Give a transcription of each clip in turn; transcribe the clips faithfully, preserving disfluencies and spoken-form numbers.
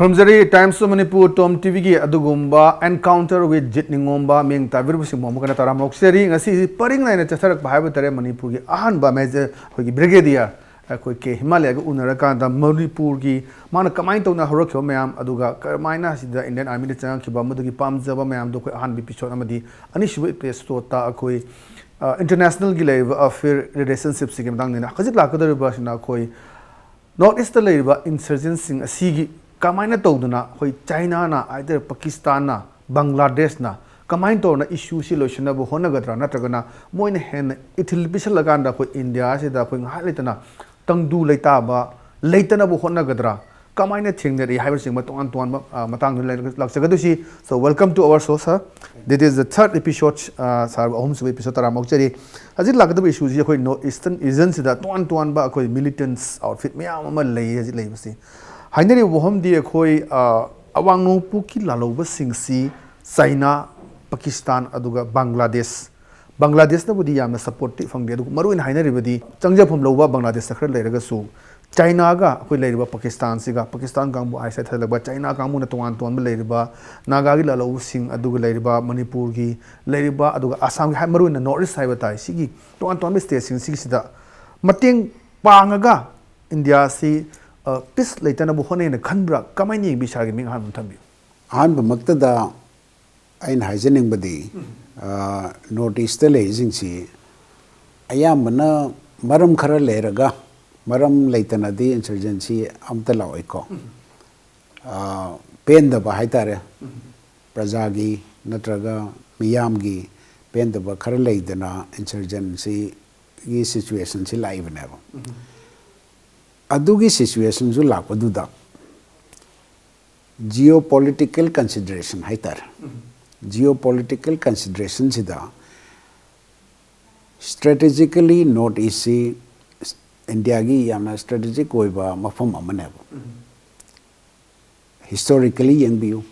ꯈꯨꯔꯨꯝꯖꯔꯤ Times of Manipur, ꯇꯣꯝ ꯇꯤꯚꯤꯒꯤ ꯑꯗꯨꯒꯨꯝꯕ Encounter with ꯖꯤꯠ ꯅꯤꯡꯉꯣꯝꯕ ꯃꯤꯡ ꯇꯥꯕꯤꯔꯤꯕꯁꯤꯡꯕꯨ ꯑꯃꯨꯛ ꯍꯟꯅ ꯇꯔꯥꯝꯅ ꯑꯣꯛꯆꯔꯤ꯫ ꯉꯁꯤ ꯄꯔꯤꯡ ꯂꯩꯅ ꯆꯠꯊꯔꯛꯄ ꯍꯥꯏꯕ ꯇꯥꯔꯦ, ꯃꯅꯤꯄꯨꯔꯒꯤ ꯑꯍꯥꯟꯕ ꯃꯦꯖꯔ ꯑꯩꯈꯣꯏꯒꯤ ꯕ꯭ꯔꯤꯒꯦꯗꯤꯌꯔ ꯑꯩꯈꯣꯏ ꯀꯦ ꯍꯤꯃꯥꯂꯌꯥꯒ ꯎꯅꯔꯀꯥꯟꯗ ꯃꯅꯤꯄꯨꯔꯒꯤ ꯃꯥꯅ ꯀꯃꯥꯏꯅ ꯇꯧꯅ ꯍꯧꯔꯛꯈꯤꯕ ꯃꯌꯥꯝ, ꯑꯗꯨꯒ ꯀꯃꯥꯏꯅ ꯁꯤꯗ ꯏꯟꯗꯤꯌꯟ ꯑꯥꯔꯃꯤꯗ ꯆꯪꯉꯛꯈꯤꯕ, ꯃꯗꯨꯒꯤ ꯄꯥꯝꯖꯕ ꯃꯌꯥꯝꯗꯣ ꯑꯩꯈꯣꯏ ꯑꯍꯥꯟꯕ ꯏꯄꯤꯁꯣꯠ ꯑꯃꯗꯤ ꯑꯅꯤꯁꯨꯕ ꯏꯄꯤꯁꯣꯠꯇ ꯑꯩꯈꯣꯏ ꯏꯟꯇꯔꯅꯦꯁꯅꯦꯜꯒꯤ ꯂꯩꯔꯤꯕ ꯑꯐꯦꯌꯔ ꯔꯤꯂꯦꯁꯟꯁꯤꯞꯁꯤꯒꯤ ꯃꯇꯥꯡꯅꯤꯅ꯫ ꯍꯧꯖꯤꯛ ꯂꯥꯛꯀꯗꯧꯔꯤꯕꯁꯤꯅ ꯑꯩꯈꯣꯏ ꯅꯣꯔꯠ ꯏꯁꯇ ꯂꯩꯔꯤꯕ ꯏꯟꯁꯔꯖꯦꯟꯁꯤꯡ ꯑꯁꯤꯒꯤ ꯀꯃꯥꯏꯅ ꯇꯧꯗꯅ ꯑꯩꯈꯣꯏ ꯆꯥꯏꯅꯥꯅ, ꯑꯥꯏꯗꯔ ꯄꯥꯀꯤꯁꯇꯥꯟꯅ, ꯕꯪꯒ꯭ꯂꯥꯗꯦꯁꯅ ꯀꯃꯥꯏꯅ ꯇꯧꯔꯅ ꯏꯁꯨꯁꯤ ꯂꯣꯏꯁꯤꯟꯅꯕ ꯍꯣꯠꯅꯒꯗ꯭ꯔꯥ, ꯅꯠꯇ꯭ꯔꯒꯅ ꯃꯣꯏꯅ ꯍꯦꯟꯅ ꯏꯊꯤꯜ ꯄꯤꯁꯜꯂꯀꯥꯟꯗ ꯑꯩꯈꯣꯏ ꯏꯟꯗꯤꯌꯥꯁꯤꯗ ꯑꯩꯈꯣꯏ ꯉꯥꯏꯍꯥꯛ ꯂꯩꯇꯅ ꯇꯪꯗꯨ ꯂꯩꯇꯥꯕ ꯂꯩꯇꯅꯕ ꯍꯣꯠꯅꯒꯗ꯭ꯔꯥ, ꯀꯃꯥꯏꯅ ꯊꯦꯡꯅꯔꯤ ꯍꯥꯏꯕꯅꯆꯤꯡꯕ ꯇꯣꯉꯥꯟ ꯇꯣꯉꯥꯟꯕ, ꯑ, ꯃꯇꯥꯡꯗ ꯂꯩꯔꯒ ꯂꯥꯛꯆꯒꯗꯣꯏꯁꯤ꯫ So, welcome to our show, sir. This is the third episode, ꯑ, sir, ꯑꯍꯨꯝꯁꯨꯕ ꯏꯄꯤꯁꯣꯠ ꯇꯔꯥꯃꯨꯛ ꯆꯠꯂꯤ꯫ ꯍꯧꯖꯤꯛ ꯂꯥꯛꯀꯗꯕ ꯏꯁꯨꯁꯤ ꯑꯩꯈꯣꯏ ꯅꯣꯔꯠ ꯏꯁꯇꯔꯟ ꯔꯤꯖꯟꯁꯤꯗ ꯇꯣꯉꯥꯟ ꯇꯣꯉꯥꯟꯕ ꯑꯩꯈꯣꯏ ꯃꯤꯂꯤꯇꯦꯟꯁ ꯑꯥꯎꯠꯐꯤꯠ ꯃꯌꯥꯝ ꯑꯃ ꯂꯩ ꯍꯧꯖꯤꯛ ꯂꯩꯕꯁꯤ꯫ ꯍꯥꯏꯅꯔꯤꯕ ꯋꯥꯐꯝꯗꯤ ꯑꯩꯈꯣꯏ, ꯑ, ꯑꯋꯥꯡ ꯅꯣꯡꯄꯣꯛꯀꯤ ꯂꯥꯜꯍꯧꯕꯁꯤꯡꯁꯤ ꯆꯥꯏꯅꯥ, ꯄꯥꯀꯤꯁꯇꯥꯟ, ꯑꯗꯨꯒ ꯕꯪꯒ꯭ꯂꯥꯗꯦꯁ, ꯕꯪꯒ꯭ꯂꯥꯗꯦꯁꯅꯕꯨꯗꯤ ꯌꯥꯝꯅ ꯁꯞꯄꯣꯔꯠꯇꯤ ꯐꯪꯗꯦ, ꯑꯗꯨꯒ ꯃꯔꯨꯑꯣꯏꯅ ꯍꯥꯏꯅꯔꯤꯕꯗꯤ ꯆꯪꯖꯐꯝ ꯂꯧꯕ ꯕꯪꯒ꯭ꯂꯥꯗꯦꯁꯇ ꯈꯔ ꯂꯩꯔꯒꯁꯨ, ꯆꯥꯏꯅꯥꯒ ꯑꯩꯈꯣꯏ ꯂꯩꯔꯤꯕ ꯄꯥꯀꯤꯁꯇꯥꯟꯁꯤꯒ, ꯄꯥꯀꯤꯁꯇꯥꯟ ꯀꯥꯡꯕꯨ ꯑꯥꯏ ꯑꯦꯁ ꯑꯥꯏ ꯊꯥꯖꯤꯜꯂꯛꯄ, ꯆꯥꯏꯅꯥ ꯀꯥꯡꯕꯨꯅ ꯇꯣꯉꯥꯟ ꯇꯣꯉꯥꯟꯕ ꯂꯩꯔꯤꯕ ꯅꯥꯒꯥꯒꯤ ꯂꯥꯜꯍꯧꯕꯁꯤꯡ, ꯑꯗꯨꯒ ꯂꯩꯔꯤꯕ ꯃꯅꯤꯄꯨꯔꯒꯤ ꯂꯩꯔꯤꯕ, ꯑꯗꯨꯒ ꯑꯁꯥꯝꯒꯤ ꯍꯥꯏ-, ꯃꯔꯨꯑꯣꯏꯅ ꯅꯣꯔꯠ ꯏꯁ ꯍꯥꯏꯕ ꯇꯥꯏ, ꯁꯤꯒꯤ ꯇꯣꯉꯥꯟ ꯇꯣꯉꯥꯟꯕ ꯁ꯭ꯇꯦꯠꯁꯤꯡꯁꯤꯒꯤꯁꯤꯗ ꯃꯇꯦꯡ ꯄꯥꯡꯉꯒ ꯏꯟꯗꯤꯌꯥꯁꯤ, ꯑ, ꯄꯤꯁ ꯂꯩꯇꯅꯕ ꯍꯣꯠꯅꯩꯅ ꯈꯟꯕ꯭ꯔꯥ? ꯀꯃꯥꯏꯅ ꯌꯦꯡꯕꯤ? ꯏꯁꯥꯒꯤ ꯃꯤꯡ ꯑꯍꯥꯟꯕ ꯑꯃ ꯊꯝꯕꯤꯌꯨ꯫ ꯑꯍꯥꯟꯕꯃꯛꯇꯗ ꯑꯩꯅ ꯍꯥꯏꯖꯅꯤꯡꯕꯗꯤ, ꯑ, ꯅꯣꯔꯠ ꯏꯁꯇ ꯂꯩꯔꯤꯁꯤꯡꯁꯤ ꯑꯌꯥꯝꯕꯅ ꯃꯔꯝ ꯈꯔ ꯂꯩꯔꯒ, ꯃꯔꯝ ꯂꯩꯇꯅꯗꯤ ꯏꯟꯁꯔꯖꯦꯟꯁꯤ ꯑꯝꯇ ꯂꯥꯛꯑꯣꯏꯀꯣ꯫ ꯑ, ꯄꯦꯟꯗꯕ ꯍꯥꯏꯇꯥꯔꯦ, ꯄ꯭ꯔꯖꯥꯒꯤ ꯅꯠꯇ꯭ꯔꯒ ꯃꯤꯌꯥꯝꯒꯤ ꯄꯦꯟꯗꯕ ꯈꯔ ꯂꯩꯗꯅ ꯏꯟꯁꯔꯖꯦꯟꯁꯤꯒꯤ ꯁꯤꯆꯨꯋꯦꯁꯟꯁꯤ ꯂꯥꯛꯏꯕꯅꯦꯕ꯫ ꯑꯗꯨꯒꯤ ꯁꯤꯆꯨꯋꯦꯁꯟꯁꯨ ꯂꯥꯛꯄꯗꯨꯗ ꯖꯤꯑꯣ ꯄꯣꯂꯤꯇꯤꯀꯦꯜ ꯀꯟꯁꯤꯗꯔꯦꯁꯟ ꯍꯥꯏꯇꯥꯔꯦ, ꯖꯤꯑꯣ ꯄꯣꯂꯤꯇꯤꯀꯦꯜ ꯀꯟꯁꯤꯗꯔꯦꯁꯟꯁꯤꯗ ꯁ꯭ꯇ꯭ꯔꯦꯇꯦꯖꯤꯀꯦꯜꯂꯤ ꯅꯣꯔꯠ ꯏꯁꯁꯤ ꯏꯟꯗꯤꯌꯥꯒꯤ ꯌꯥꯝꯅ ꯁ꯭ꯇ꯭ꯔꯦꯇꯦꯖꯤꯛ ꯑꯣꯏꯕ ꯃꯐꯝ ꯑꯃꯅꯦꯕ꯫ ꯍꯤꯁꯇꯣꯔꯤꯀꯦꯜꯂꯤ ꯌꯦꯡꯕꯤꯌꯨ,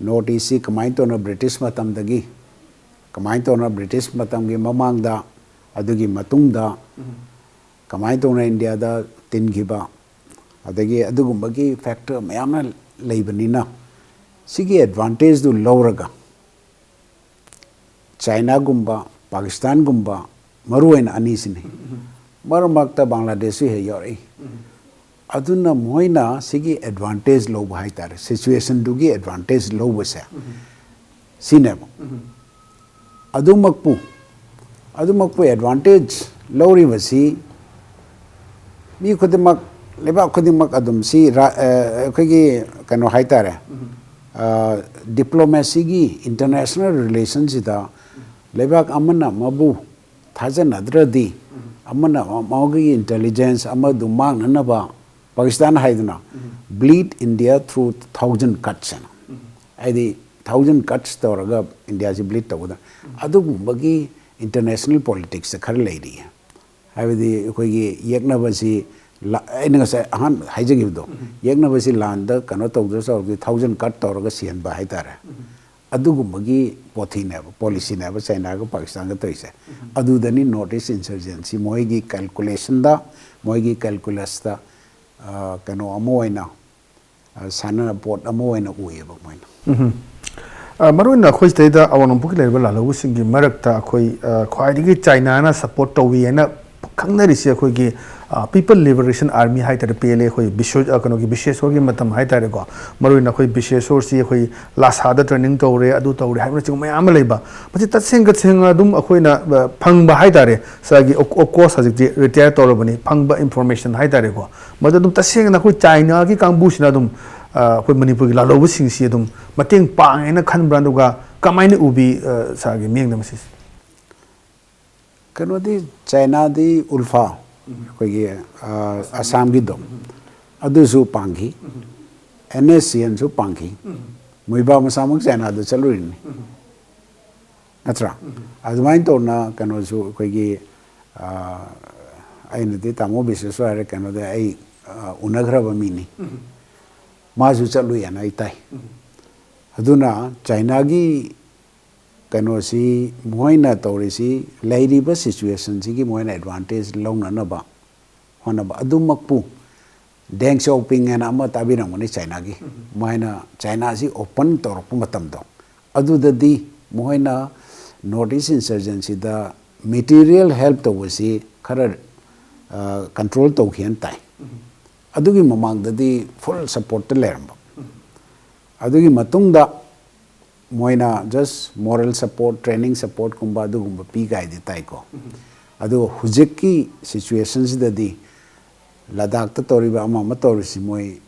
ꯅꯣꯔꯠ ꯏꯁꯁꯤ ꯀꯃꯥꯏꯅ ꯇꯧꯅ ꯕ꯭ꯔꯤꯇꯤꯁ ꯃꯇꯝꯗꯒꯤ, ꯀꯃꯥꯏꯅ ꯇꯧꯅ ꯕ꯭ꯔꯤꯇꯤꯁ ꯃꯇꯝꯒꯤ ꯃꯃꯥꯡꯗ, ꯑꯗꯨꯒꯤ ꯃꯇꯨꯡꯗ ꯀꯃꯥꯏꯅ ꯇꯧꯅ ꯏꯟꯗꯤꯌꯥꯗ ꯇꯤꯟꯈꯤꯕ, ꯑꯗꯒꯤ ꯑꯗꯨꯒꯨꯝꯕꯒꯤ ꯐꯦꯛꯇꯔ ꯃꯌꯥꯝ ꯑꯃ ꯂꯩꯕꯅꯤꯅ, ꯁꯤꯒꯤ ꯑꯦꯗꯚꯥꯟꯇꯦꯖꯇꯨ ꯂꯧꯔꯒ ꯆꯥꯏꯅꯥꯒꯨꯝꯕ, ꯄꯥꯀꯤꯁꯇꯥꯟꯒꯨꯝꯕ, ꯃꯔꯨ ꯑꯣꯏꯅ ꯑꯅꯤꯁꯤꯅꯤ, ꯃꯔꯛ ꯃꯔꯛꯇ ꯕꯪꯒ꯭ꯂꯥꯗꯦꯁꯁꯨ ꯍꯦꯛ ꯌꯥꯎꯔꯛꯏ꯫ ꯑꯗꯨꯅ ꯃꯣꯏꯅ ꯁꯤꯒꯤ ꯑꯦꯗꯚꯥꯟꯇꯦꯖ ꯂꯧꯕ ꯍꯥꯏ ꯇꯥꯔꯦ, ꯁꯤꯆꯨꯋꯦꯁꯟꯗꯨꯒꯤ ꯑꯦꯗꯚꯥꯟꯇꯦꯖ ꯂꯧꯕꯁꯦ ꯁꯤꯅꯦꯕ꯫ ꯑꯗꯨꯃꯛꯄꯨ ꯑꯗꯨꯃꯛꯄꯨ ꯑꯦꯗꯚꯥꯟꯇꯦꯖ ꯂꯧꯔꯤꯕꯁꯤ ꯃꯤ ꯈꯨꯗꯤꯡꯃꯛ, ꯂꯩꯕꯥꯛ ꯈꯨꯗꯤꯡꯃꯛ ꯑꯗꯨꯝ ꯁꯤ ꯔꯥ-, ꯑ, ꯑꯩꯈꯣꯏꯒꯤ ꯀꯩꯅꯣ ꯍꯥꯏ ꯇꯥꯔꯦ, ꯗꯤꯄ꯭ꯂꯣꯃꯦꯁꯤꯒꯤ ꯏꯟꯇꯔꯅꯦꯁꯅꯦꯜ ꯔꯤꯂꯦꯁꯟꯁꯤꯗ ꯂꯩꯕꯥꯛ ꯑꯃꯅ ꯑꯃꯕꯨ ꯊꯥꯖꯅꯗ꯭ꯔꯗꯤ, ꯑꯃꯅ ꯑꯃꯒꯤ ꯏꯟꯇꯦꯂꯤꯖꯦꯟꯁ ꯑꯃꯗꯨ ꯃꯥꯡꯅꯅꯕ, ꯄꯥꯀꯤꯁꯇꯥꯟ ꯍꯥꯏꯗꯨꯅ "Bleed India through thousand cuts" ꯍꯥꯏꯅ, ꯍꯥꯏꯗꯤ ꯊꯥꯎꯖꯟ ꯀꯠꯁ ꯇꯧꯔꯒ ꯏꯟꯗꯤꯌꯥꯁꯤ ꯕ꯭ꯂꯤꯠ ꯇꯧꯒꯗ, ꯑꯗꯨꯒꯨꯝꯕꯒꯤ ꯏꯟꯇꯔꯅꯦꯁꯅꯦꯜ ꯄꯣꯂꯤꯇꯤꯛꯁꯇ ꯈꯔ ꯂꯩꯔꯤ꯫ ꯍꯥꯏꯕꯗꯤ ꯑꯩꯈꯣꯏꯒꯤ ꯌꯦꯛꯅꯕꯁꯤ ꯂ-, ꯑꯩꯅ ꯉꯁꯥꯏ ꯑꯍꯥꯟꯕ ꯍꯥꯏꯖꯈꯤꯕꯗꯣ, ꯌꯦꯛꯅꯕꯁꯤ ꯂꯥꯟꯗ ꯀꯩꯅꯣ ꯇꯧꯗ꯭ꯔꯁꯨ ꯍꯧꯖꯤꯛ ꯊꯥꯎꯖꯟ ꯀꯠ ꯇꯧꯔꯒ ꯁꯤꯍꯟꯕ ꯍꯥꯏꯇꯥꯔꯦ꯫ ꯑꯗꯨꯒꯨꯝꯕꯒꯤ ꯄꯣꯊꯤꯅꯦꯕ, ꯄꯣꯂꯤꯁꯤꯅꯦꯕ ꯆꯩꯅꯥꯒ ꯄꯥꯀꯤꯁꯇꯥꯟꯒ ꯇꯧꯔꯤꯁꯦ꯫ ꯑꯗꯨꯗꯅꯤ ꯅꯣꯔꯠ ꯏꯁ ꯏꯟꯁꯔꯖꯦꯟꯁꯤ ꯃꯣꯏꯒꯤ ꯀꯦꯜꯀꯨꯂꯦꯁꯟꯗ, ꯃꯣꯏꯒꯤ ꯀꯦꯜꯀꯨꯂꯁꯇ, ꯑ, ꯀꯩꯅꯣ ꯑꯃ ꯑꯣꯏꯅ, ꯑ, ꯁꯥꯟꯅꯄꯣꯠ ꯑꯃ ꯑꯣꯏꯅ ꯎꯏꯌꯦꯕ ꯃꯣꯏꯅ꯫ ꯎꯝ꯫ ꯑ, ꯃꯔꯨꯑꯣꯏꯅ ꯑꯩꯈꯣꯏ ꯁꯤꯗꯩꯗ ꯑꯋꯥꯡ ꯅꯣꯡꯄꯣꯛꯀꯤ ꯂꯩꯔꯤꯕ ꯂꯥꯜꯍꯧꯕꯁꯤꯡꯒꯤ ꯃꯔꯛꯇ ꯑꯩꯈꯣꯏ, ꯑ, ꯈ꯭ꯋꯥꯏꯗꯒꯤ ꯆꯥꯏꯅꯥꯅ ꯁꯞꯄꯣꯔꯠ ꯇꯧꯏ ꯍꯥꯏꯅ ꯈꯪꯅꯔꯤꯁꯦ ꯑꯩꯈꯣꯏꯒꯤ, ꯑ, People Liberation Army ꯍꯥꯏꯇꯥꯔꯦ, P L A, ꯑꯩꯈꯣꯏ ꯕꯤꯁ꯭ꯋ-, ꯑ, ꯀꯩꯅꯣꯒꯤ ꯕꯤꯁ꯭ꯋꯦꯁꯣꯔꯒꯤ ꯃꯇꯝ ꯍꯥꯏꯇꯥꯔꯦꯀꯣ꯫ ꯃꯔꯨꯑꯣꯏꯅ ꯑꯩꯈꯣꯏ ꯕꯤꯁ꯭ꯋꯦꯁꯣꯔꯁꯤ ꯑꯩꯈꯣꯏ ꯂꯥꯁꯥꯗ ꯇ꯭ꯔꯦꯅꯤꯡ ꯇꯧꯔꯦ, ꯑꯗꯨ ꯇꯧꯔꯦ ꯍꯥꯏꯕꯅꯆꯤꯡꯕ ꯃꯌꯥꯝ ꯑꯃ ꯂꯩꯕ꯫ ꯃꯁꯤ ꯇꯁꯦꯡ ꯇꯁꯦꯡꯅ ꯑꯗꯨꯝ ꯑꯩꯈꯣꯏꯅ, ꯑ, ꯐꯪꯕ ꯍꯥꯏꯇꯥꯔꯦ꯫ ꯁꯥꯔꯒꯤ ꯑꯣ-, ꯑꯣꯀꯣꯁ ꯍꯧꯖꯤꯛꯇꯤ ꯔꯤꯇꯥꯌꯔ ꯇꯧꯔꯕꯅꯤ, ꯐꯪꯕ ꯏꯟꯐꯣꯔꯃꯦꯁꯟ ꯍꯥꯏꯇꯥꯔꯦꯀꯣ꯫ ꯃꯗꯨ ꯑꯗꯨꯝ ꯇꯁꯦꯡꯅ ꯑꯩꯈꯣꯏ ꯆꯥꯏꯅꯥꯒꯤ ꯀꯥꯡꯕꯨꯁꯤꯅ ꯑꯗꯨꯝ, ꯑ, ꯑꯩꯈꯣꯏ ꯃꯅꯤꯄꯨꯔꯒꯤ ꯂꯥꯜꯍꯧꯕꯁꯤꯡꯁꯤ ꯑꯗꯨꯝ ꯃꯇꯦꯡ ꯄꯥꯡꯉꯦꯅ ꯈꯟꯕ꯭ꯔꯥ? ꯑꯗꯨꯒ ꯀꯃꯥꯏꯅ ꯎꯕꯤ, ꯑ, ꯁꯥꯔꯒꯤ ꯃꯤꯠꯌꯦꯡꯗ ꯃꯁꯤꯁꯦ? ꯀꯩꯅꯣꯗꯤ, ꯆꯥꯏꯅꯥꯗꯤ ꯎꯜꯐꯥ, ꯑꯩꯈꯣꯏꯒꯤ, ꯑ, ꯑꯁꯥꯝꯒꯤꯗꯣ, ꯑꯗꯨꯁꯨ ꯄꯥꯡꯈꯤ, ꯑꯦꯟ ꯑꯦꯁ ꯁꯤ ꯑꯦꯟꯁꯨ ꯄꯥꯡꯈꯤ, ꯃꯣꯏꯕꯥ ꯃꯁꯥꯃꯛ ꯆꯥꯏꯅꯥꯗ ꯆꯠꯂꯨꯔꯤꯅꯤ, ꯅꯠꯇ꯭ꯔꯥ? ꯑꯗꯨꯃꯥꯏꯅ ꯇꯧꯅ ꯀꯩꯅꯣꯁꯨ ꯑꯩꯈꯣꯏꯒꯤ, ꯑ, ꯑꯩꯅꯗꯤ ꯇꯥꯃꯣ ꯕꯤꯁꯦꯁꯣꯔ ꯍꯥꯏꯔꯦ, ꯀꯩꯅꯣꯗ ꯑꯩ, ꯑ, ꯎꯅꯈ꯭ꯔꯕ ꯃꯤꯅꯤ, ꯃꯥꯁꯨ ꯆꯠꯂꯨꯏ ꯍꯥꯏꯅ ꯑꯩ ꯇꯥꯏ꯫ ꯑꯗꯨꯅ ꯆꯥꯏꯅꯥꯒꯤ ꯀꯩꯅꯣꯁꯤ, ꯃꯈꯣꯏꯅ ꯇꯧꯔꯤꯁꯤ, ꯂꯩꯔꯤꯕ ꯁꯤꯆꯨꯋꯦꯁꯟꯁꯤꯒꯤ ꯃꯈꯣꯏꯅ ꯑꯦꯗꯚꯥꯟꯇꯦꯖ ꯂꯧꯅꯅꯕ ꯍꯣꯠꯅꯕ꯫ ꯑꯗꯨꯃꯛꯄꯨ ꯗꯦꯡ ꯁꯤꯑꯣꯄꯤꯡ ꯍꯥꯏꯅ ꯑꯃ ꯇꯥꯕꯤꯔꯝꯒꯅꯤ, ꯆꯥꯏꯅꯥꯒꯤ꯫ ꯃꯣꯏꯅ ꯆꯥꯏꯅꯥꯁꯤ ꯑꯣꯄꯟ ꯇꯧꯔꯛꯄ ꯃꯇꯝꯗꯣ, ꯑꯗꯨꯗꯗꯤ ꯃꯈꯣꯏꯅ North East Insurgencyꯗ material help ꯇꯧꯕꯁꯤ ꯈꯔ ꯀꯟꯇ꯭ꯔꯣꯜ ꯇꯧꯈꯤꯅ ꯇꯥꯏ꯫ ꯑꯗꯨꯒꯤ ꯃꯃꯥꯡꯗꯗꯤ ꯐꯨꯜ ꯁꯞꯄꯣꯔꯠꯇ ꯂꯩꯔꯝꯕ꯫ ꯑꯗꯨꯒꯤ ꯃꯇꯨꯡꯗ ꯃꯣꯏꯅ just moral support, training supportꯀꯨꯝꯕ ꯑꯗꯨꯒꯨꯝꯕ ꯄꯤ ꯀꯥꯏꯗꯤ ꯇꯥꯏꯀꯣ꯫ ꯑꯗꯨꯒ ꯍꯧꯖꯤꯛꯀꯤ ꯁꯤꯆꯨꯋꯦꯁꯟꯁꯤꯗꯗꯤ ꯂꯗꯥꯛꯇ ꯇꯧꯔꯤꯕ ꯑꯃ ꯑꯃ ꯇꯧꯔꯤꯁꯤ ꯃꯣꯏ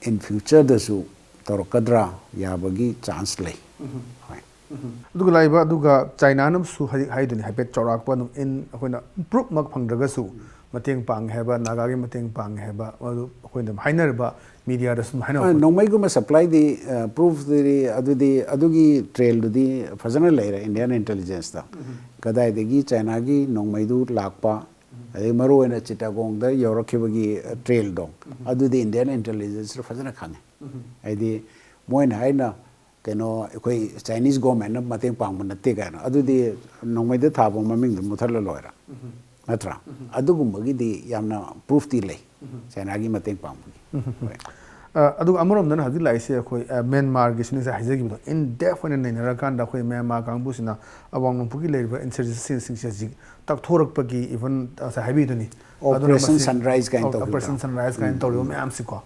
in futureꯗꯁꯨ ꯇꯧꯔꯛꯀꯗ꯭ꯔꯥ ꯌꯥꯕꯒꯤ ꯆꯥꯟꯁ ꯂꯩ꯫ ꯍꯣꯏ꯫ ꯑꯗꯨꯒ ꯂꯥꯛꯏꯕ, ꯑꯗꯨꯒ ꯆꯥꯏꯅꯥꯅꯁꯨ ꯍꯧꯖꯤꯛ ꯍꯥꯏꯗꯨꯅꯤ, ꯍꯥꯏꯐꯦꯠ ꯆꯥꯎꯔꯥꯛꯄ ꯑꯗꯨꯝ in ꯑꯩꯈꯣꯏꯅ ꯄ꯭ꯔꯨꯞꯃꯛ ꯐꯪꯗ꯭ꯔꯒꯁꯨ ꯃꯇꯦꯡ ꯄꯥꯡꯉꯦ ꯍꯥꯏꯕ, ꯅꯥꯒꯥꯒꯤ ꯃꯇꯦꯡ ꯄꯥꯡꯉꯦ ꯍꯥꯏꯕ, ꯑꯗꯨ ꯑꯩꯈꯣꯏꯅ ꯑꯗꯨꯝ ꯍꯥꯏꯅꯔꯤꯕ, ꯃꯤꯗꯤꯌꯥꯗꯁꯨ ꯑꯗꯨꯝ ꯍꯥꯏꯅꯕ꯫ ꯅꯣꯡꯃꯩꯒꯨꯝꯕ ꯁꯄ꯭ꯂꯥꯏꯗꯤ, ꯄ꯭ꯔꯨꯐꯇꯨꯗꯤ ꯑꯗꯨꯗꯤ, ꯑꯗꯨꯒꯤ ꯇ꯭ꯔꯦꯜꯗꯨꯗꯤ ꯐꯖꯅ ꯂꯩꯔꯦ ꯏꯟꯗꯤꯌꯥꯟ ꯏꯟꯇꯦꯂꯤꯖꯦꯟꯁꯇ꯫ ꯀꯗꯥꯏꯗꯒꯤ ꯆꯥꯏꯅꯥꯒꯤ ꯅꯣꯡꯃꯩꯗꯨ ꯂꯥꯛꯄ, ꯑꯗꯩ ꯃꯔꯨ ꯑꯣꯏꯅ ꯆꯤꯇꯥꯒꯣꯡꯗ ꯌꯧꯔꯛꯈꯤꯕꯒꯤ ꯇ꯭ꯔꯦꯜꯗꯣ, ꯑꯗꯨꯗꯤ ꯏꯟꯗꯤꯌꯥꯟ ꯏꯟꯇꯦꯂꯤꯖꯦꯟꯁꯇ ꯐꯖꯅ ꯈꯪꯉꯦ꯫ ꯍꯥꯏꯗꯤ ꯃꯣꯏꯅ ꯍꯥꯏꯅ ꯀꯩꯅꯣ, ꯑꯩꯈꯣꯏ ꯆꯥꯏꯅꯤꯁ ꯒꯣꯔꯃꯦꯟꯅ ꯃꯇꯦꯡ ꯄꯥꯡꯕ ꯅꯠꯇꯦ ꯀꯥꯏꯅ, ꯑꯗꯨꯗꯤ ꯅꯣꯡꯃꯩꯗ ꯊꯥꯕ ꯃꯃꯤꯡꯗꯣ ꯃꯨꯊꯠꯂ ꯂꯣꯏꯔꯦ, ꯅꯠꯇ꯭ꯔꯥ? ꯑꯗꯨꯒꯨꯝꯕꯒꯤꯗꯤ ꯌꯥꯝꯅ ꯄ꯭ꯔꯨꯐꯇꯤ ꯂꯩ ꯆꯥꯏꯅꯥꯒꯤ ꯃꯇꯦꯡ ꯄꯥꯡꯕꯒꯤ꯫ ꯍꯣꯏ꯫ ꯑ, ꯑꯗꯨꯒ ꯑꯃꯔꯣꯝꯗꯅ ꯍꯧꯖꯤꯛ ꯂꯥꯛꯏꯁꯦ ꯑꯩꯈꯣꯏ, ꯑ, ꯃꯦꯟꯃꯥꯔꯒꯤꯁꯨ ꯉꯁꯥꯏ ꯍꯥꯏꯖꯈꯤꯕꯗꯣ, in depth ꯑꯣꯏꯅ ꯅꯩꯅꯔꯀꯥꯟꯗ ꯑꯩꯈꯣꯏ ꯃꯦꯟꯃꯥꯔ ꯀꯥꯡꯕꯨꯁꯤꯅ ꯑꯋꯥꯡ ꯅꯣꯡꯄꯣꯛꯀꯤ ꯂꯩꯔꯤꯕ ꯏꯟꯁꯔꯖꯦꯟꯁꯤꯁꯤꯡꯁꯦ ꯍꯧꯖꯤꯛ ꯇꯛꯊꯣꯔꯛꯄꯒꯤ, even ꯉꯁꯥꯏ ꯍꯥꯏꯕꯤꯗꯨꯅꯤ, ꯑꯗꯨꯅ Operation ꯃꯁꯤ Sunrise ꯀꯥꯏꯅ ꯇꯧꯈꯤꯕꯗꯣ꯫ Operation Sunrise ꯀꯥꯏꯅ ꯇꯧꯔꯤꯕ ꯃꯌꯥꯝꯁꯤꯀꯣ,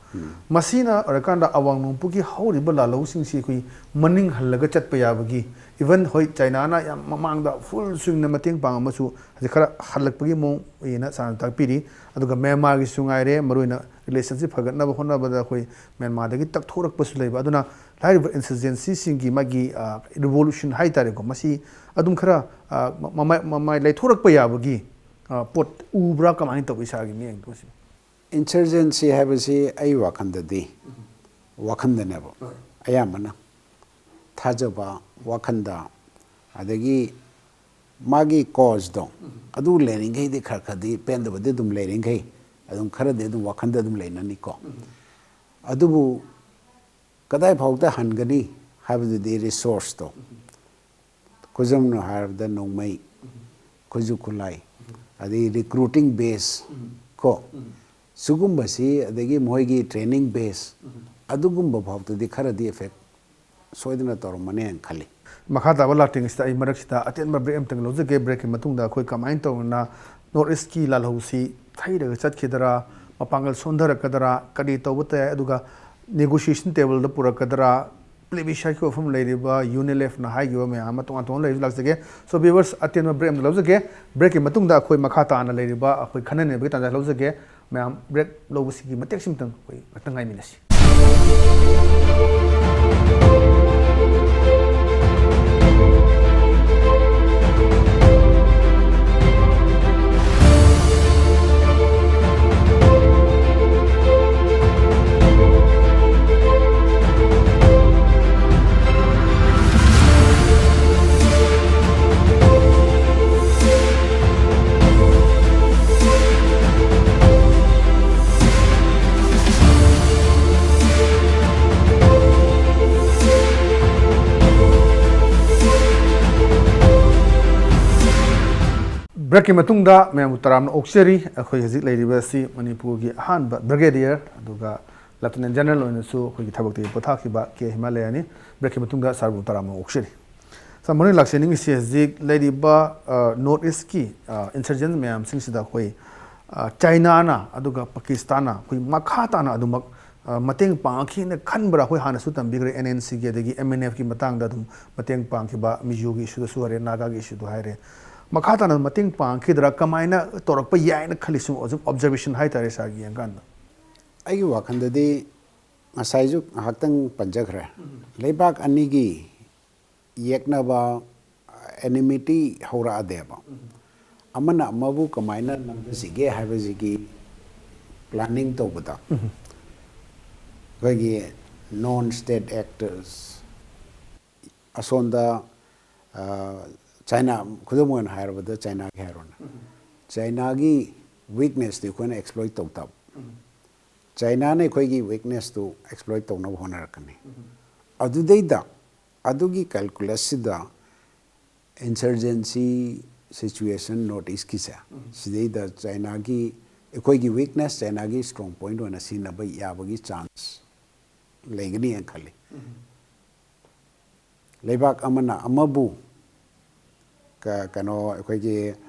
ꯃꯁꯤꯅ ꯑꯣꯏꯔꯀꯥꯟꯗ ꯑꯋꯥꯡ ꯅꯣꯡꯄꯣꯛꯀꯤ ꯍꯧꯔꯤꯕ ꯂꯥꯜꯍꯧꯁꯤꯡꯁꯤ ꯑꯩꯈꯣꯏ ꯃꯅꯤꯡ ꯍꯜꯂꯒ ꯆꯠꯄ ꯌꯥꯕꯒꯤ, even ꯍꯣꯏ ꯆꯥꯏꯅꯥꯅ ꯌꯥꯝ ꯃꯃꯥꯡꯗ ꯐꯨꯜ ꯁ꯭ꯋꯤꯡꯅ ꯃꯇꯦꯡ ꯄꯥꯡꯉꯝꯃꯁꯨ ꯍꯧꯖꯤꯛ ꯈꯔ ꯍꯜꯂꯛꯄꯒꯤ ꯃꯑꯣꯡ ꯑꯣꯏꯅ ꯁꯥꯟꯅ ꯇꯥꯛꯄꯤꯔꯤ꯫ ꯑꯗꯨꯒ ꯃꯦꯟꯃꯥꯔꯒꯤꯁꯨ ꯉꯥꯏꯔꯦ, ꯃꯔꯨꯑꯣꯏꯅ ꯔꯤꯂꯦꯁꯟꯁꯤꯞ ꯐꯒꯠꯅꯕ ꯍꯣꯠꯅꯕꯗ ꯑꯩꯈꯣꯏ ꯃꯦꯟꯃꯥꯔꯗꯒꯤ ꯇꯛꯊꯣꯔꯛꯄꯁꯨ ꯂꯩꯕ꯫ ꯑꯗꯨꯅ ꯍꯥꯏꯔꯤꯕ ꯏꯟꯁꯔꯖꯦꯟꯁꯤꯁꯤꯡꯒꯤ ꯃꯥꯒꯤ, ꯑ, ꯔꯤꯚꯣꯂꯨꯁꯟ ꯍꯥꯏꯇꯥꯔꯦꯀꯣ, ꯃꯁꯤ ꯑꯗꯨꯝ ꯈꯔ, ꯑ, ꯃ-, ꯃꯃꯥꯏ, ꯃꯃꯥꯏ ꯂꯩꯊꯣꯔꯛꯄ ꯌꯥꯕꯒꯤ, ꯑ, ꯄꯣꯠ ꯎꯕ꯭ꯔꯥ, ꯀꯃꯥꯏꯅ ꯇꯧꯏ ꯏꯁꯥꯒꯤ ꯃꯤꯠꯌꯦꯡꯗ ꯃꯁꯤ? ꯏꯟꯁꯔꯖꯦꯟꯁꯤ ꯍꯥꯏꯕꯁꯤ ꯑꯩ ꯋꯥꯈꯜꯗꯗꯤ, ꯋꯥꯈꯜꯗꯅꯦꯕ, ꯑꯌꯥꯝꯕꯅ ꯊꯥꯖꯕ, ꯋꯥꯈꯜꯗ, ꯑꯗꯒꯤ ꯃꯥꯒꯤ ꯀꯣꯖꯇꯣ ꯑꯗꯨ ꯂꯩꯔꯤꯈꯩꯗꯤ ꯈꯔ ꯈꯔꯗꯤ ꯄꯦꯟꯗꯕꯗꯤ ꯑꯗꯨꯝ ꯂꯩꯔꯤꯈꯩ ꯑꯗꯨꯝ ꯈꯔꯗꯤ ꯑꯗꯨꯝ ꯋꯥꯈꯜꯗ ꯑꯗꯨꯝ ꯂꯩꯅꯅꯤꯀꯣ꯫ ꯑꯗꯨꯕꯨ ꯀꯗꯥꯏ ꯐꯥꯎꯗ ꯍꯟꯒꯅꯤ ꯍꯥꯏꯕꯗꯨꯗꯤ ꯔꯤꯁꯣꯔꯁꯇꯣ, ꯈꯨꯗꯝ ꯑꯣꯏꯅ ꯍꯥꯏꯔꯕꯗ ꯅꯣꯡꯃꯩ, ꯈꯨꯠꯁꯨ ꯈꯨꯠꯂꯥꯏ, ꯑꯗꯩ ꯔꯤꯀ꯭ꯔꯨꯇꯤꯡ ꯕꯦꯁ ꯀꯣ, ꯁꯤꯒꯨꯝꯕꯁꯤ, ꯑꯗꯒꯤ ꯃꯈꯣꯏꯒꯤ training base, ꯑꯗꯨꯒꯨꯝꯕ ꯐꯥꯎꯗꯗꯤ ꯈꯔꯗꯤ effect ꯁꯣꯏꯗꯅ ꯇꯧꯔꯝꯃꯅꯦꯅ ꯈꯜꯂꯤ꯫ ꯃꯈꯥ ꯇꯥꯕ ꯂꯥꯛꯇ꯭ꯔꯤꯉꯩꯁꯤꯗ ꯑꯩ ꯃꯔꯛꯁꯤꯗ ꯑꯇꯦꯟꯕ break ꯑꯃꯇꯪ ꯂꯧꯖꯒꯦ꯫ Breakꯀꯤ ꯃꯇꯨꯡꯗ ꯑꯩꯈꯣꯏ ꯀꯃꯥꯏꯅ ꯇꯧꯗꯅ North Eastꯀꯤ ꯂꯥꯜꯍꯧꯁꯤ ꯊꯩꯔꯒ ꯆꯠꯈꯤꯗꯔꯥ, ꯃꯄꯥꯡꯒꯜ ꯁꯣꯟꯊꯔꯛꯀꯗ꯭ꯔꯥ, ꯀꯔꯤ ꯇꯧꯕ ꯇꯥꯏ, ꯑꯗꯨꯒ negotiation tableꯗ ꯄꯨꯔꯛꯀꯗ꯭ꯔꯥ, plebisciteꯀꯤ ꯋꯥꯐꯝ ꯂꯩꯔꯤꯕ UNLFꯅ ꯍꯥꯏꯈꯤꯕ ꯃꯌꯥꯝ ꯑꯃ ꯇꯣꯉꯥꯟ ꯇꯣꯉꯥꯟ ꯂꯩꯔꯤꯕ ꯂꯥꯛꯆꯒꯦ꯫ So viewers, ꯑꯇꯦꯟꯕ break ꯑꯃꯇ ꯂꯧꯖꯒꯦ꯫ Breakꯀꯤ ꯃꯇꯨꯡꯗ ꯑꯩꯈꯣꯏ ꯃꯈꯥ ꯇꯥꯅ ꯂꯩꯔꯤꯕ ꯑꯩꯈꯣꯏ ꯈꯟꯅ ꯅꯩꯅꯕꯒꯤ ꯇꯥꯟꯖꯥ ꯂꯧꯖꯒꯦ꯫ ꯃꯌꯥꯝ break ꯂꯧꯕꯁꯤꯒꯤ ꯃꯇꯦꯛꯁꯤꯃꯇꯪ ꯑꯩꯈꯣꯏ ꯉꯥꯛꯇꯪ ꯉꯥꯏꯃꯤꯟꯅꯁꯤ꯫ Breakꯀꯤ ꯃꯇꯨꯡꯗ ꯃꯌꯥꯝꯕꯨ ꯇꯔꯥꯝꯅ ꯑꯣꯛꯆꯔꯤ꯫ ꯑꯩꯈꯣꯏ ꯍꯧꯖꯤꯛ ꯂꯩꯔꯤꯕ ꯑꯁꯤ ꯃꯅꯤꯄꯨꯔꯒꯤ ꯑꯍꯥꯟꯕ Brigadier ꯑꯗꯨꯒ Lieutenant General ꯑꯣꯏꯅꯁꯨ ꯑꯩꯈꯣꯏꯒꯤ ꯊꯕꯛꯇꯒꯤ ꯄꯣꯊꯥꯈꯤꯕ ꯀꯦ ꯍꯤꯃꯥꯂꯌꯥꯅꯤ꯫ Breakꯀꯤ ꯃꯇꯨꯡꯗ sirꯕꯨ ꯇꯔꯥꯝꯅ ꯑꯣꯛꯆꯔꯤ꯫ Sir, ꯃꯔꯨ ꯂꯥꯛꯆꯅꯤꯡꯉꯤꯁꯤ ꯍꯧꯖꯤꯛ ꯂꯩꯔꯤꯕ, ꯑ, North Eastꯀꯤ, ꯑ, insurgent ꯃꯌꯥꯝꯁꯤꯡꯁꯤꯗ ꯑꯩꯈꯣꯏ, ꯑ, Chinaꯅ ꯑꯗꯨꯒ Pakistanꯅ ꯑꯩꯈꯣꯏ ꯃꯈꯥ ꯇꯥꯅ ꯑꯗꯨꯃꯛ, ꯑ, ꯃꯇꯦꯡ ꯄꯥꯡꯉꯛꯈꯤꯅ ꯈꯟꯕ꯭ꯔꯥ? ꯑꯩꯈꯣꯏ ꯍꯥꯟꯅꯁꯨ ꯇꯝꯕꯤꯈ꯭ꯔꯦ, NNCꯒꯤ ꯑꯗꯒꯤ MNFꯀꯤ ꯃꯇꯥꯡꯗ ꯑꯗꯨꯝ ꯃꯇꯦꯡ ꯄꯥꯡꯈꯤꯕ, ꯃꯤꯖꯣꯒꯤ issueꯗꯁꯨ ꯍꯥꯏꯔꯦ, ꯅꯥꯒꯥꯒꯤ issueꯗ ꯍꯥꯏꯔꯦ꯫ ꯃꯈꯥ ꯇꯥꯅ ꯃꯇꯦꯡ ꯄꯥꯡꯈꯤꯗ꯭ꯔꯥ? ꯀꯃꯥꯏꯅ ꯇꯧꯔꯛꯄ ꯌꯥꯏꯅ ꯈꯜꯂꯤ? ꯁꯨꯝ, ꯁꯨꯝ observation ꯍꯥꯏꯇꯥꯔꯦ sirꯒꯤ ꯌꯦꯡꯀꯥꯟꯗ꯫ ꯑꯩꯒꯤ ꯋꯥꯈꯜꯗꯗꯤ ꯉꯁꯥꯏꯁꯨ ꯉꯥꯏꯍꯥꯛꯇꯪ ꯄꯟꯖꯈ꯭ꯔꯦ, ꯂꯩꯕꯥꯛ ꯑꯅꯤꯒꯤ ꯌꯦꯛꯅꯕ, enmity ꯍꯧꯔꯛꯑꯗꯦꯕ꯫ ꯑꯃꯅ ꯑꯃꯕꯨ ꯀꯃꯥꯏꯅ ꯅꯝꯊꯁꯤꯒꯦ ꯍꯥꯏꯕꯁꯤꯒꯤ planning ꯇꯧꯕꯗ ꯑꯩꯈꯣꯏꯒꯤ non state actors, ꯑꯁꯣꯝꯗ, ꯑ, China, ꯈꯨꯗꯝ ꯑꯣꯏꯅ ꯍꯥꯏꯔꯕꯗ Chinaꯒꯤ ꯍꯥꯏꯔꯣꯅꯦ꯫ Chinaꯒꯤ weaknessꯇꯤ ꯑꯩꯈꯣꯏꯅ exploit ꯇꯧ ꯇꯥꯕ꯫ Chinaꯅ ꯑꯩꯈꯣꯏꯒꯤ weaknessꯇꯨ exploit ꯇꯧꯅꯕ ꯍꯣꯠꯅꯔꯛꯀꯅꯤ꯫ ꯑꯗꯨꯗꯩꯗ, ꯑꯗꯨꯒꯤ calculusꯁꯤꯗ insurgency situation North Eastꯀꯤꯁꯦ, ꯁꯤꯗꯩꯗ Chinaꯒꯤ ꯑꯩꯈꯣꯏꯒꯤ ꯋꯤꯛꯅꯦꯁ ꯆꯥꯏꯅꯥꯒꯤ ꯁ꯭ꯇ꯭ꯔꯣꯡ ꯄꯣꯏꯟꯠ ꯑꯣꯏꯅ ꯁꯤꯖꯤꯟꯅꯕ ꯌꯥꯕꯒꯤ ꯆꯥꯟꯁ ꯂꯩꯒꯅꯤ ꯍꯥꯏꯅ ꯈꯜꯂꯤ꯫ ꯂꯩꯕꯥꯛ ꯑꯃꯅ ꯑꯃꯕꯨ ꯀ- ꯀꯩꯅꯣ ꯑꯩꯈꯣꯏꯒꯤ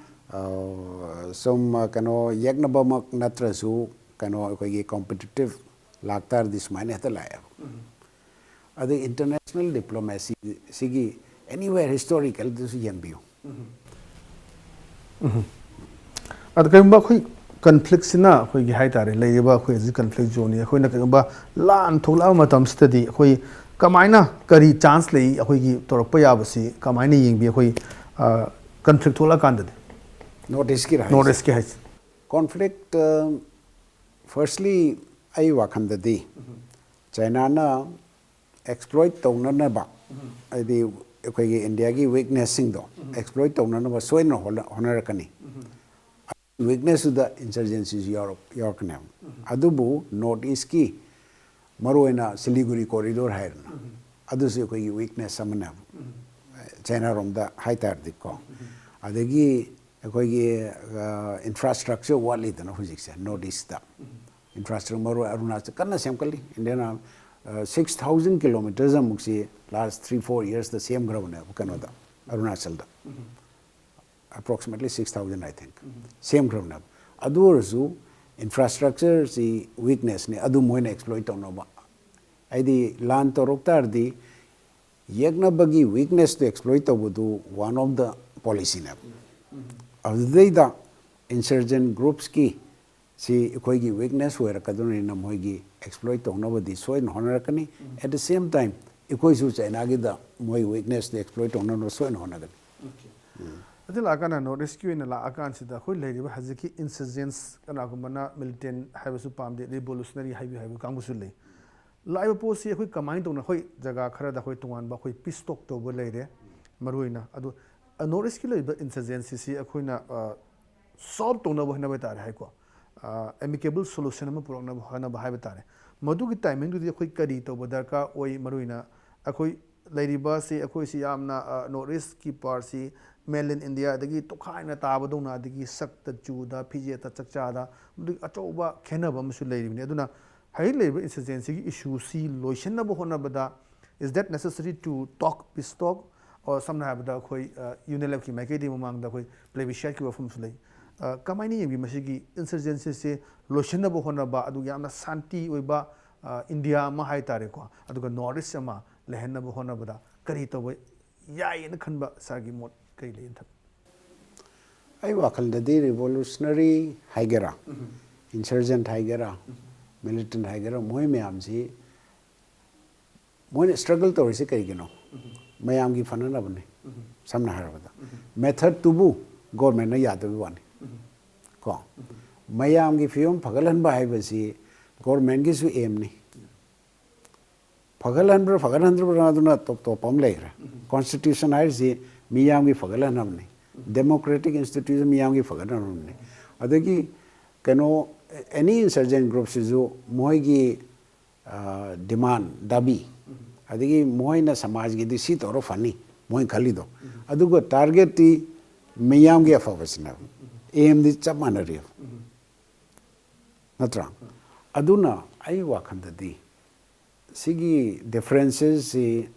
ꯑ, ꯁꯨꯝ ꯀꯩꯅꯣ ꯌꯦꯛꯅꯕꯃꯛ ꯅꯠꯇ꯭ꯔꯁꯨ ꯀꯩꯅꯣ ꯑꯩꯈꯣꯏꯒꯤ ꯀꯣꯝꯄꯤꯇꯤꯇꯤꯞ ꯂꯥꯛꯇꯥꯔꯗꯤ ꯁꯨꯃꯥꯏꯅ ꯍꯦꯛꯇ ꯂꯥꯛꯑꯦꯕ꯫ ꯑꯗꯩ ꯏꯟꯇꯔꯅꯦꯁꯅꯦꯜ ꯗꯤꯄ꯭ꯂꯣꯃꯦꯁꯤ ꯁꯤꯒꯤ ꯑꯦꯅꯤꯋꯦꯔ ꯍꯤꯁꯇꯣꯔꯤꯀꯦꯜꯗꯁꯨ ꯌꯦꯡꯕꯤꯌꯨ꯫ ꯑꯗ ꯀꯔꯤꯒꯨꯝꯕ ꯑꯩꯈꯣꯏ ꯀꯟꯐ꯭ꯂꯤꯛꯁꯤꯅ ꯑꯩꯈꯣꯏꯒꯤ ꯍꯥꯏ ꯇꯥꯔꯦ, ꯂꯩꯔꯤꯕ ꯑꯩꯈꯣꯏ ꯍꯧꯖꯤꯛ ꯀꯟꯐ꯭ꯂꯤꯛ ꯖꯣꯟꯅꯤ꯫ ꯑꯩꯈꯣꯏꯅ ꯀꯔꯤꯒꯨꯝꯕ ꯂꯥꯟ ꯊꯣꯛꯂꯛꯑꯕ ꯃꯇꯝꯁꯤꯗꯗꯤ ꯑꯩꯈꯣꯏ ꯀꯃꯥꯏꯅ, ꯀꯔꯤ ꯆꯥꯟꯁ ꯂꯩ ꯑꯩꯈꯣꯏꯒꯤ ꯇꯧꯔꯛꯄ ꯌꯥꯕꯁꯤ ꯀꯃꯥꯏꯅ ꯌꯦꯡꯕꯤ? ꯑꯩꯈꯣꯏ ꯀꯟꯐ꯭ꯂꯤꯛ ꯊꯣꯛꯂꯛꯑꯀꯥꯟꯗꯗꯤ ꯅꯣꯔꯠ ꯏꯁꯀꯤꯔ ꯅꯣꯔꯠ ꯏꯁꯀꯤ ꯍꯥꯏꯁꯦ꯫ ꯀꯣꯟꯐ꯭ꯂꯤꯛ ꯐꯥꯔꯁꯂꯤ ꯑꯩ ꯋꯥꯈꯜꯗꯗꯤ ꯆꯥꯏꯅꯥꯅ ꯑꯦꯛꯁꯄ꯭ꯂꯣꯏꯠ ꯇꯧꯅꯅꯕ, ꯍꯥꯏꯗꯤ ꯑꯩꯈꯣꯏꯒꯤ ꯏꯟꯗꯤꯌꯥꯒꯤ ꯋꯤꯛꯅꯦꯁꯁꯤꯡꯗꯣ ꯑꯦꯛꯁꯄ꯭ꯂꯣꯏꯠ ꯇꯧꯅꯅꯕ ꯁꯣꯏꯗꯅ ꯍꯣꯠꯅ- ꯍꯣꯠꯅꯔꯛꯀꯅꯤ꯫ ꯋꯤꯛꯅꯦꯁꯇꯨꯗ ꯏꯟꯁꯔꯖꯦꯟꯁꯤꯁꯨ ꯌꯥꯎꯔꯛ ꯌꯥꯎꯔꯛꯀꯅꯦꯕ꯫ ꯑꯗꯨꯕꯨ ꯅꯣꯔꯠ ꯏꯁꯀꯤ ꯃꯔꯨꯑꯣꯏꯅ ꯁꯤꯂꯤꯒꯨꯔꯤ ꯀꯣꯔꯤꯗꯣꯔ ꯍꯥꯏꯔꯅ, ꯑꯗꯨꯁꯨ ꯑꯩꯈꯣꯏꯒꯤ ꯋꯤꯛꯅꯦꯁ ꯑꯃꯅꯦꯕ꯫ ꯆꯥꯏꯅꯥꯔꯣꯝꯗ ꯍꯥꯏꯇꯥꯔꯗꯤꯀꯣ꯫ ꯑꯗꯒꯤ ꯑꯩꯈꯣꯏꯒꯤ ꯏꯟꯐ꯭ꯔꯥꯁ꯭ꯇ꯭ꯔꯛꯆꯔ ꯋꯥꯠꯂꯤꯗꯅ ꯍꯧꯖꯤꯛꯁꯦ ꯅꯣꯔꯠ ꯏꯁꯇ꯫ ꯏꯟꯐ꯭ꯔꯥꯁ꯭ꯇ꯭ꯔꯛꯆꯔ ꯃꯔꯨ ꯑꯣꯏꯅ ꯑꯔꯨꯅꯥꯆꯜ ꯀꯟꯅ ꯁꯦꯝꯒꯠꯂꯤ꯫ ꯏꯟꯗꯤꯌꯥꯅ ꯁꯤꯛꯁ ꯊꯥꯎꯖꯟ ꯀꯤꯂꯣꯃꯤꯇꯔꯁ ꯑꯃꯨꯛꯁꯤ ꯂꯥꯁ ꯊ꯭ꯔꯤ ꯐꯣꯔ ꯌꯔꯁꯇ ꯁꯦꯝꯈ꯭ꯔꯕꯅꯦꯕ ꯀꯩꯅꯣꯗ, ꯑꯔꯨꯅꯥꯆꯜꯗ꯫ Approximately six thousand, I think, ꯁꯦꯝꯈ꯭ꯔꯕꯅꯦꯕ꯫ ꯑꯗꯨ ꯑꯣꯏꯔꯁꯨ ꯏꯟꯐ꯭ꯔꯥꯁ꯭ꯇ꯭ꯔꯛꯆꯔꯁꯤ ꯋꯤꯛꯅꯦꯁꯅꯤ, ꯑꯗꯨ ꯃꯣꯏꯅ ꯑꯦꯛꯁꯄ꯭ꯂꯣꯏꯠ ꯇꯧꯅꯕ꯫ ꯍꯥꯏꯗꯤ ꯂꯥꯟ ꯇꯧꯔꯛ ꯇꯥꯔꯗꯤ ꯌꯦꯛꯅꯕꯒꯤ ꯋꯤꯛꯅꯦꯁꯇꯨ ꯑꯦꯛꯁꯄ꯭ꯂꯣꯏꯠ ꯇꯧꯕꯗꯨ one of the policyꯅꯦꯕ꯫ ꯑꯗꯨꯗꯩꯗ ꯏꯟꯁꯔꯖꯦꯟ ꯒ꯭ꯔꯨꯞꯁꯀꯤ ꯁꯤ ꯑꯩꯈꯣꯏꯒꯤ ꯋꯤꯛꯅꯦꯁ ꯑꯣꯏꯔꯛꯀꯗꯧꯅꯤꯅ ꯃꯣꯏꯒꯤ ꯑꯦꯛꯁꯄ꯭ꯂꯣꯏꯠ ꯇꯧꯅꯕꯗꯤ ꯁꯣꯏꯗꯅ ꯍꯣꯠꯅꯔꯛꯀꯅꯤ꯫ At the same time, ꯑꯩꯈꯣꯏꯁꯨ ꯆꯥꯏꯅꯥꯒꯤꯗ ꯃꯣꯏ ꯋꯤꯛꯅꯦꯁꯇꯨ ꯑꯦꯛꯁꯄ꯭ꯂꯣꯏꯠ ꯇꯧꯅꯕ ꯁꯣꯏꯗꯅ ꯍꯣꯠꯅꯒꯅꯤ꯫ ꯑꯗꯨ ꯂꯥꯛꯑꯀꯥꯟꯗ ꯅꯣꯔꯠ ꯏꯁꯀꯤ ꯑꯣꯏꯅ ꯂꯥꯛꯑꯀꯥꯟꯁꯤꯗ ꯑꯩꯈꯣꯏ ꯂꯩꯔꯤꯕ ꯍꯧꯖꯤꯛꯀꯤ ꯏꯟꯁꯔꯖꯦꯟꯁ, ꯀꯅꯥꯒꯨꯝꯕꯅ ꯃꯤꯂꯤꯇꯦꯟ ꯍꯥꯏꯕꯁꯨ ꯄꯥꯝꯗꯦ, ꯔꯤꯚꯣꯂꯨꯁꯅꯔꯤ ꯍꯥꯏꯕꯤꯌꯨ ꯍꯥꯏꯕ ꯀꯥꯡꯕꯨꯁꯨ ꯂꯩ꯫ ꯂꯥꯛꯏꯕ ꯄꯣꯠꯁꯤ ꯑꯩꯈꯣꯏ ꯀꯃꯥꯏꯅ ꯇꯧꯅ, ꯑꯩꯈꯣꯏ ꯖꯒꯥ ꯈꯔꯗ ꯑꯩꯈꯣꯏ ꯇꯣꯉꯥꯟꯕ ꯑꯩꯈꯣꯏ ꯄꯤꯁ ꯇꯣꯛ ꯇꯧꯕ ꯂꯩꯔꯦ ꯃꯔꯨꯑꯣꯏꯅ꯫ ꯑꯗꯣ ꯅꯣꯔꯠ ꯏꯁꯀꯤ ꯂꯩꯔꯤꯕ ꯏꯟꯁꯔꯖꯦꯟꯁꯤꯁꯤ ꯑꯩꯈꯣꯏꯅ ꯁꯣꯜꯕ ꯇꯧꯅꯕ ꯍꯣꯠꯅꯕ ꯇꯥꯔꯦ ꯍꯥꯏꯀꯣ, ꯑꯦꯃꯤꯀꯦꯕꯜ ꯁꯣꯂꯨꯁꯟ ꯑꯃ ꯄꯨꯔꯛꯅꯕ ꯍꯣꯠꯅꯕ ꯍꯥꯏꯕ ꯇꯥꯔꯦ꯫ ꯃꯗꯨꯒꯤ ꯇꯥꯏꯃꯤꯡꯗꯨꯗꯤ ꯑꯩꯈꯣꯏ ꯀꯔꯤ ꯇꯧꯕ ꯗꯔꯀꯥꯔ ꯑꯣꯏ? ꯃꯔꯨꯑꯣꯏꯅ ꯑꯩꯈꯣꯏ ꯂꯩꯔꯤꯕꯁꯤ ꯑꯩꯈꯣꯏꯁꯤ ꯌꯥꯝꯅ ꯅꯣꯔꯠ ꯏꯁꯀꯤ ꯄꯥꯔꯠꯁꯤ ꯃꯦꯟꯂꯦꯟ ꯏꯟꯗꯤꯌꯥꯗꯒꯤ ꯇꯣꯈꯥꯏꯅ ꯇꯥꯕꯗꯧꯅ, ꯑꯗꯒꯤ ꯁꯛꯇ ꯆꯨꯗ, ꯐꯤꯖꯦꯠꯇ ꯆꯥꯛꯆꯥꯗ, ꯃꯗꯨꯒꯤ ꯑꯆꯧꯕ ꯈꯦꯠꯅꯕ ꯑꯃꯁꯨ ꯂꯩꯔꯤꯕꯅꯤ꯫ ꯑꯗꯨꯅ ꯍꯧꯖꯤꯛ ꯂꯩꯔꯤꯕ ꯏꯟꯁꯔꯖꯦꯟꯁꯤꯒꯤ ꯏꯁꯨꯁꯤ ꯂꯣꯏꯁꯤꯟꯅꯕ ꯍꯣꯠꯅꯕꯗ, is that necessary to talk peace talk? Or ꯁꯝꯅ ꯍꯥꯏꯔꯕꯗ ꯑꯩꯈꯣꯏ ꯌꯨ ꯑꯦꯟ ꯑꯦꯜ ꯑꯦꯐꯀꯤ ꯃꯥꯏꯀꯩꯗꯒꯤ ꯃꯃꯥꯡꯗ ꯑꯩꯈꯣꯏ ꯄ꯭ꯂꯦꯕꯤꯁꯥꯏꯠꯀꯤ ꯋꯥꯐꯝꯁꯨ ꯂꯩ꯫ ꯀꯃꯥꯏꯅ ꯌꯦꯡꯕꯤ ꯃꯁꯤꯒꯤ ꯏꯟꯁꯔꯖꯦꯟꯁꯤꯁꯦ ꯂꯣꯏꯁꯤꯟꯅꯕ ꯍꯣꯠꯅꯕ, ꯑꯗꯨꯒ ꯌꯥꯝꯅ ꯁꯥꯟꯇꯤ ꯑꯣꯏꯕ ꯏꯟꯗꯤꯌꯥ ꯑꯃ ꯍꯥꯏ ꯇꯥꯔꯦꯀꯣ, ꯑꯗꯨꯒ ꯅꯣꯔꯠ ꯏꯁ ꯑꯃ ꯂꯩꯍꯟꯅꯕ ꯍꯣꯠꯅꯕꯗ ꯀꯔꯤ ꯇꯧꯕ ꯌꯥꯏꯌꯦꯅ ꯈꯟꯕ ꯁꯥꯔꯒꯤ ꯃꯣꯠ ꯀꯔꯤ ꯂꯩ? ꯑꯩ ꯋꯥꯈꯜꯗꯗꯤ ꯔꯤꯚꯣꯂꯨꯁꯅꯔꯤ ꯍꯥꯏꯒꯦꯔꯥ, ꯏꯟꯁꯔꯖꯦꯟꯠ ꯍꯥꯏꯒꯦꯔꯥ, ꯃꯤꯂꯤꯇꯦꯟꯠ ꯍꯥꯏꯒꯦꯔꯥ, ꯃꯣꯏ ꯃꯌꯥꯝꯁꯤ, ꯃꯣꯏꯅ ꯁ꯭ꯇ꯭ꯔꯒꯜ ꯇꯧꯔꯤꯁꯤ ꯀꯩꯒꯤꯅꯣ? ꯃꯌꯥꯝꯒꯤ ꯐꯅꯅꯕꯅꯤ꯫ ꯁꯝꯅ ꯍꯥꯏꯔꯕꯗ, ꯃꯦꯊꯠꯇꯨꯕꯨ ꯒꯣꯔꯃꯦꯟꯅ ꯌꯥꯗꯕꯒꯤ ꯋꯥꯅꯤ꯫ ꯀꯣ, ꯃꯌꯥꯝꯒꯤ ꯐꯤꯕꯝ ꯐꯒꯠꯍꯟꯕ ꯍꯥꯏꯕꯁꯤ ꯒꯣꯔꯃꯦꯟꯒꯤꯁꯨ ꯑꯦꯝꯅꯤ꯫ ꯐꯒꯠꯍꯟꯕ꯭ꯔꯥ ꯐꯒꯠꯍꯟꯗ꯭ꯔꯕ꯭ꯔꯥ ꯑꯗꯨꯅ ꯇꯣꯞ ꯇꯣꯞꯄ ꯑꯃ ꯂꯩꯈ꯭ꯔꯦ꯫ ꯀꯣꯟꯁꯇꯤꯇ꯭ꯌꯨꯁꯟ ꯍꯥꯏꯔꯤꯁꯤ ꯃꯤꯌꯥꯝꯒꯤ ꯐꯒꯠꯍꯟꯅꯕꯅꯤ꯫ ꯗꯦꯃꯣꯀ꯭ꯔꯦꯇꯤꯛ ꯏꯟꯁꯇꯤꯇ꯭ꯌꯨꯁꯟ ꯃꯤꯌꯥꯝꯒꯤ ꯐꯒꯠꯍꯟꯅꯕꯅꯤ꯫ ꯑꯗꯒꯤ ꯀꯩꯅꯣ, ꯑꯦꯅꯤ ꯏꯟꯁꯔꯖꯦꯟ ꯒ꯭ꯔꯨꯞꯁꯤꯁꯨ ꯃꯣꯏꯒꯤ ꯗꯤꯃꯥꯟ, ꯗꯥꯕꯤ, ꯑꯗꯒꯤ ꯃꯣꯏꯅ ꯁꯃꯥꯖꯒꯤꯗꯤ ꯁꯤ ꯇꯧꯔ ꯐꯅꯤ ꯃꯣꯏꯅ ꯈꯜꯂꯤꯗꯣ, ꯑꯗꯨꯒ ꯇꯥꯔꯒꯦꯠꯇꯤ ꯃꯤꯌꯥꯝꯒꯤ ꯑꯐꯕꯁꯤꯅꯦꯕ꯫ ꯑꯦꯝꯗꯤ ꯆꯞ ꯃꯥꯟꯅꯔꯤꯕ, ꯅꯠꯇ꯭ꯔꯥ? ꯑꯗꯨꯅ ꯑꯩ ꯋꯥꯈꯜꯗꯗꯤ ꯁꯤꯒꯤ ꯗꯤꯐ꯭ꯔꯦꯟꯁꯦꯁꯁꯤ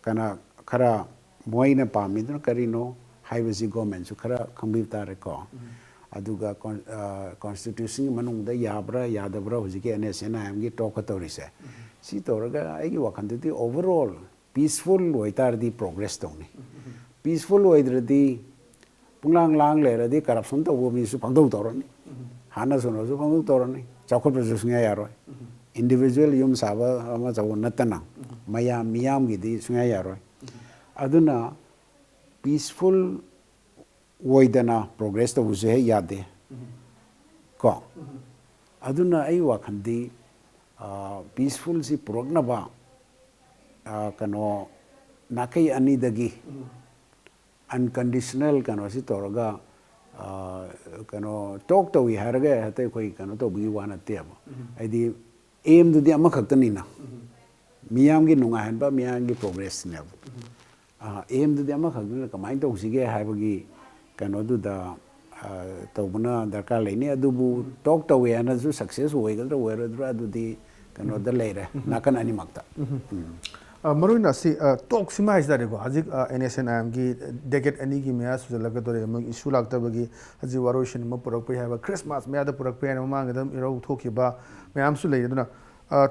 ꯀꯅꯥ ꯈꯔ ꯃꯣꯏꯅ ꯄꯥꯝꯃꯤꯗꯨꯅ ꯀꯔꯤꯅꯣ ꯍꯥꯏꯕꯁꯤ ꯒꯣꯔꯃꯦꯟꯁꯨ ꯈꯔ ꯈꯪꯕꯤꯕ ꯇꯥꯔꯦꯀꯣ꯫ ꯑꯗꯨꯒ ꯀꯣꯟꯁꯇꯤꯇ꯭ꯌꯨꯁꯟꯒꯤ ꯃꯅꯨꯡꯗ ꯌꯥꯕ꯭ꯔꯥ ꯌꯥꯗꯕ꯭ꯔꯥ ꯍꯧꯖꯤꯛꯀꯤ ꯑꯦꯟ ꯑꯦꯁ ꯑꯦꯟ ꯑꯥꯏ ꯑꯦꯝꯒꯤ ꯇꯣꯛꯀ ꯇꯧꯔꯤꯁꯦ, ꯁꯤ ꯇꯧꯔꯒ ꯑꯩꯒꯤ ꯋꯥꯈꯜꯗꯗꯤ ꯑꯣꯚꯔ ꯑꯣꯜ ꯄꯤꯁꯐꯨꯜ ꯑꯣꯏꯇꯥꯔꯗꯤ ꯄ꯭ꯔꯣꯒ꯭ꯔꯦꯁ ꯇꯧꯅꯤ꯫ ꯄꯤꯁꯐꯨꯜ ꯑꯣꯏꯗ꯭ꯔꯗꯤ ꯄꯨꯡꯂꯥꯡ ꯂꯥꯡ ꯂꯩꯔꯗꯤ ꯀꯔꯞꯁꯟ ꯇꯧꯕ ꯃꯤꯁꯨ ꯄꯪꯇꯧ ꯇꯧꯔꯅꯤ꯫ ꯍꯥꯠꯅ ꯁꯨꯅꯕꯁꯨ ꯄꯪꯇꯧ ꯇꯧꯔꯅꯤ꯫ ꯆꯥꯎꯈꯠꯄꯁꯨ ꯁꯨꯡꯌꯥ ꯌꯥꯔꯣꯏ꯫ ꯏꯟꯗꯤꯕꯤꯖꯨꯋꯦꯜ ꯌꯨꯝ ꯁꯥꯕ ꯑꯃ ꯇꯧꯕ ꯅꯠꯇꯅ ꯃꯌꯥꯝ ꯃꯤꯌꯥꯝꯒꯤꯗꯤ ꯁꯨꯡꯌꯥ ꯌꯥꯔꯣꯏ꯫ ꯑꯗꯨꯅ ꯄꯤꯁꯐꯨꯜ ꯑꯣꯏꯗꯅ ꯄ꯭ꯔꯣꯒ꯭ꯔꯦꯁ ꯇꯧꯕꯁꯨ ꯍꯦꯛ ꯌꯥꯗꯦ꯫ ꯀꯣ? ꯑꯗꯨꯅ ꯑꯩ ꯋꯥꯈꯜꯗꯤ, ꯄꯤꯁꯐꯨꯜꯁꯤ ꯄꯨꯔꯛꯅꯕ, ꯀꯩꯅꯣ, ꯅꯥꯀꯩ ꯑꯅꯤꯗꯒꯤ ꯑꯟꯀꯟꯗꯤꯁꯅꯦꯜ ꯀꯩꯅꯣꯁꯤ ꯇꯧꯔꯒ, ꯀꯩꯅꯣ, ꯇꯣꯛ ꯇꯧꯏ ꯍꯥꯏꯔꯒ ꯍꯦꯛꯇ ꯑꯩꯈꯣꯏ ꯀꯩꯅꯣ ꯇꯧꯕꯒꯤ ꯋꯥ ꯅꯠꯇꯦꯕ꯫ ꯍꯥꯏꯗꯤ ꯑꯦꯝꯗꯨꯗꯤ ꯑꯃꯈꯛꯇꯅꯤꯅ꯫ ꯃꯤꯌꯥꯝꯒꯤ ꯅꯨꯡꯉꯥꯏꯍꯟꯕ, ꯃꯤꯌꯥꯝꯒꯤ ꯄ꯭ꯔꯣꯒ꯭ꯔꯦꯁꯅꯦꯕ꯫ ꯑꯦꯝꯗꯨꯗꯤ ꯑꯃꯈꯛꯇꯅ ꯀꯃꯥꯏꯅ ꯇꯧꯁꯤꯒꯦ ꯍꯥꯏꯕꯒꯤ ꯀꯩꯅꯣꯗꯨꯗ ꯇꯧꯕꯅ ꯗꯔꯀꯥꯔ ꯂꯩꯅꯤ꯫ ꯑꯗꯨꯕꯨ ꯇꯣꯛ ꯇꯧꯋꯦ ꯍꯥꯏꯅꯁꯨ ꯁꯛꯁꯦꯁ ꯑꯣꯏꯒꯗ꯭ꯔꯥ ꯑꯣꯏꯔꯣꯏꯗ꯭ꯔꯥ ꯑꯗꯨꯗꯤ ꯀꯩꯅꯣꯗ ꯂꯩꯔꯦ, ꯅꯥꯀꯟ ꯑꯅꯤꯃꯛꯇ꯫ ꯎꯝ꯫ ꯃꯔꯨ ꯑꯣꯏꯅ ꯑꯁꯤ ꯇꯣꯛꯁꯤꯃ ꯍꯥꯏ ꯇꯥꯔꯦꯀꯣ, ꯍꯧꯖꯤꯛ ꯑꯦꯟ ꯑꯦꯁ ꯑꯦꯟ ꯑꯥꯏ ꯑꯦꯝꯒꯤ ꯗꯦꯀꯦꯠ ꯑꯅꯤꯒꯤ ꯃꯌꯥ ꯁꯨꯖꯜꯂꯛꯀꯗꯧꯔꯦ, ꯃꯣꯏ ꯏꯁꯨ ꯂꯥꯛꯇꯕꯒꯤ ꯍꯧꯖꯤꯛ ꯋꯥꯔꯣꯏꯁꯤꯟ ꯑꯃ ꯄꯨꯔꯛꯄ ꯌꯥꯏ ꯍꯥꯏꯕ, ꯈ꯭ꯔꯤꯁꯃꯥꯁ ꯃꯌꯥꯗ ꯄꯨꯔꯛꯄ ꯌꯥꯏ ꯍꯥꯏꯅ ꯃꯃꯥꯡꯒꯤꯗ ꯏꯔꯧ ꯊꯣꯛꯈꯤꯕ ꯃꯌꯥꯝꯁꯨ ꯂꯩꯔꯤ꯫ ꯑꯗꯨꯅ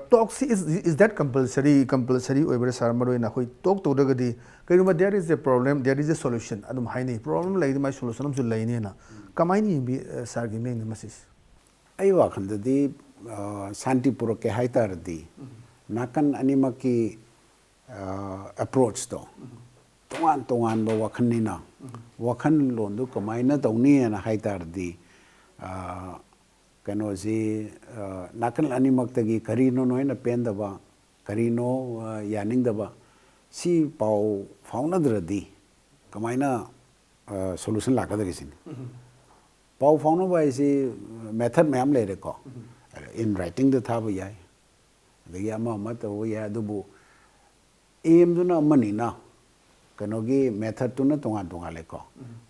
ꯇꯣꯛꯁꯤ is is that compulsory compulsory ꯑꯣꯏꯕ꯭ꯔꯥ ꯁꯥꯔ? ꯃꯔꯨ ꯑꯣꯏꯅ ꯑꯩꯈꯣꯏ ꯇꯣꯛ ꯇꯧꯗ꯭ꯔꯒꯗꯤ ꯀꯩꯒꯨꯝꯕ there is a problem, there is a solution ꯑꯗꯨꯝ ꯍꯥꯏꯅꯩ, ꯄ꯭ꯔꯣꯕ꯭ꯂꯦꯝ ꯂꯩꯔꯗꯤ ꯃꯥꯏ ꯁꯣꯂꯨꯁꯟ ꯑꯃꯁꯨ ꯂꯩꯅꯤꯅ ꯀꯃꯥꯏꯅ ꯌꯦꯡꯕꯤ ꯁꯥꯔꯒꯤ ꯃꯤꯠꯌꯦꯡꯗ ꯃꯁꯤꯁꯦ? ꯑꯩ ꯋꯥꯈꯜꯗꯗꯤ ꯁꯥꯟꯇꯤ ꯄꯨꯔꯛꯀꯦ ꯍꯥꯏ ꯇꯥꯔꯗꯤ ꯅꯥꯀꯟ ꯑꯅꯤꯃꯛꯀꯤ ꯑꯦꯄ꯭ꯔꯣꯆꯇꯣ ꯇꯣꯉꯥꯟ ꯇꯣꯉꯥꯟꯕ ꯋꯥꯈꯜꯅꯤꯅ, ꯋꯥꯈꯜꯂꯣꯟꯗꯨ ꯀꯃꯥꯏꯅ ꯇꯧꯅꯤꯅ ꯍꯥꯏ ꯇꯥꯔꯗꯤ ꯀꯩꯅꯣꯁꯤ ꯅꯥꯀꯜ ꯑꯅꯤꯃꯛꯇꯒꯤ ꯀꯔꯤꯅꯣ ꯅꯣꯏꯅ ꯄꯦꯟꯗꯕ, ꯀꯔꯤꯅꯣ ꯌꯥꯅꯤꯡꯗꯕ, ꯁꯤ ꯄꯥꯎ ꯐꯥꯎꯅꯗ꯭ꯔꯗꯤ ꯀꯃꯥꯏꯅ ꯁꯣꯂꯨꯁꯟ ꯂꯥꯛꯀꯗꯒꯦ ꯁꯤꯅꯤ꯫ ꯄꯥꯎ ꯐꯥꯎꯅꯕ ꯍꯥꯏꯁꯤ ꯃꯦꯊꯠ ꯃꯌꯥꯝ ꯂꯩꯔꯦꯀꯣ꯫ ꯏꯟ ꯔꯥꯏꯇꯤꯡꯗ ꯊꯥꯕ ꯌꯥꯏ, ꯑꯗꯒꯤ ꯑꯃ ꯑꯃ ꯇꯧꯕ ꯌꯥꯏ, ꯑꯗꯨꯕꯨ ꯑꯦꯝꯗꯨꯅ ꯑꯃꯅꯤꯅ ꯀꯩꯅꯣꯒꯤ ꯃꯦꯊꯠꯇꯨꯅ ꯇꯣꯉꯥꯟ ꯇꯣꯉꯥꯜꯂꯦꯀꯣ꯫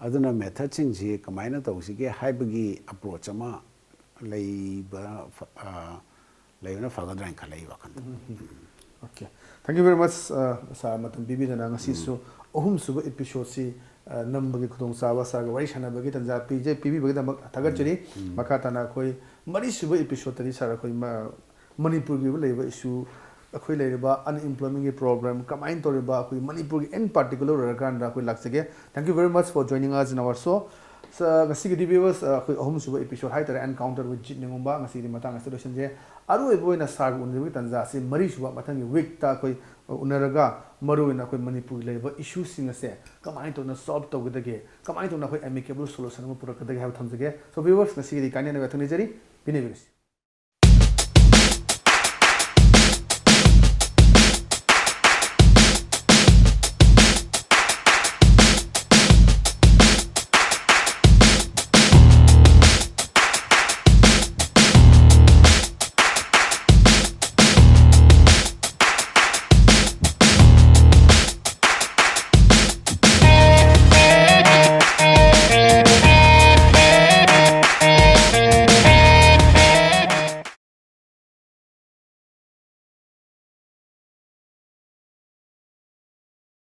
ꯑꯗꯨꯅ ꯃꯦꯊꯠꯁꯤꯡꯁꯤ ꯀꯃꯥꯏꯅ ꯇꯧꯁꯤꯒꯦ ꯍꯥꯏꯕꯒꯤ ꯑꯦꯄ꯭ꯔꯣꯆ ꯑꯃ ꯂꯩꯕ ꯂꯩꯕꯅ ꯐꯒꯗ꯭ꯔꯥ ꯍꯥꯏꯅ ꯈꯜꯂꯦ ꯑꯩ ꯋꯥꯈꯜꯗ꯫ Okay, thank you very much, ꯁꯥꯔ, ꯃꯇꯝ ꯄꯤꯕꯤꯗꯅ ꯉꯁꯤꯁꯨ ꯑꯍꯨꯝꯁꯨꯕ ꯏꯄꯤꯁꯣꯗꯁꯤ ꯅꯝꯕꯒꯤ ꯈꯨꯗꯣꯡꯆꯥꯕ, ꯁꯥꯔꯒ ꯋꯥꯔꯤ ꯁꯥꯟꯅꯕꯒꯤ ꯇꯥꯟꯖꯥ ꯄꯤꯖ ꯄꯤꯕꯤꯕꯒꯤꯗꯃꯛ ꯊꯥꯒꯠꯆꯔꯤ꯫ ꯃꯈꯥ ꯇꯥꯅ ꯑꯩꯈꯣꯏ ꯃꯔꯤꯁꯨꯕ ꯏꯄꯤꯁꯣꯗꯇꯗꯤ ꯁꯥꯔ ꯑꯩꯈꯣꯏ ꯃꯅꯤꯄꯨꯔꯒꯤ ꯑꯣꯏꯕ ꯂꯩꯔꯤꯕ ꯏꯁꯨ, ꯑꯩꯈꯣꯏ ꯂꯩꯔꯤꯕ ꯑꯟꯑꯦꯝꯄ꯭ꯂꯣꯏꯃꯦꯟꯒꯤ ꯄ꯭ꯔꯣꯕ꯭ꯂꯦꯝ, ꯀꯃꯥꯏꯅ ꯇꯧꯔꯤꯕ ꯑꯩꯈꯣꯏ ꯃꯅꯤꯄꯨꯔꯒꯤ ꯑꯦꯟ ꯄꯥꯔꯇꯤꯀꯨꯂꯔ ꯑꯣꯏꯔꯀꯥꯟꯗ ꯑꯩꯈꯣꯏ ꯂꯥꯛꯆꯒꯦ꯫ Thank you very much for joining us in our show. ꯉꯁꯤꯒꯤꯗꯤ ꯚꯤꯌꯨꯋꯔꯁ ꯑꯩꯈꯣꯏ ꯑꯍꯨꯝꯁꯨꯕ ꯏꯄꯤꯁꯣꯗ ꯍꯥꯏꯇꯥꯔꯦ, Encounter with Jit ꯅꯤꯉꯣꯝꯕ, ꯉꯁꯤꯒꯤꯗꯤ ꯃꯇꯥꯡ ꯑꯁꯤꯗ ꯂꯣꯏꯁꯤꯟꯖꯩ꯫ ꯑꯔꯣꯏꯕ ꯑꯣꯏꯅ ꯁꯥꯔꯒ ꯎꯅꯕꯒꯤ ꯇꯥꯟꯖꯥ ꯑꯁꯤ ꯃꯔꯤꯁꯨꯕ ꯃꯊꯪꯒꯤ ꯋꯤꯛꯇ ꯑꯩꯈꯣꯏ ꯎꯅꯔꯒ ꯃꯔꯨꯑꯣꯏꯅ ꯑꯩꯈꯣꯏ ꯃꯅꯤꯄꯨꯔꯒꯤ ꯂꯩꯔꯤꯕ ꯏꯁꯨꯁꯤꯡ ꯑꯁꯦ ꯀꯃꯥꯏꯅ ꯇꯧꯅ ꯁꯣꯜꯕ ꯇꯧꯒꯗꯒꯦ, ꯀꯃꯥꯏꯅ ꯇꯧꯅ ꯑꯩꯈꯣꯏ ꯑꯦꯃꯤꯀꯦꯕꯜ ꯁꯣꯂꯨꯁꯟ ꯑꯃ ꯄꯨꯔꯛꯀꯗꯒꯦ ꯍꯥꯏꯕ ꯊꯝꯖꯒꯦ꯫ So ꯚꯤꯌꯨꯋꯔꯁ, ꯉꯁꯤꯒꯤꯗꯤ ꯀꯥꯏꯅꯅꯕ ꯌꯥꯊꯪ ꯅꯤꯖꯔꯤ꯫ ꯄꯤꯅꯕꯤꯔꯁꯤ꯫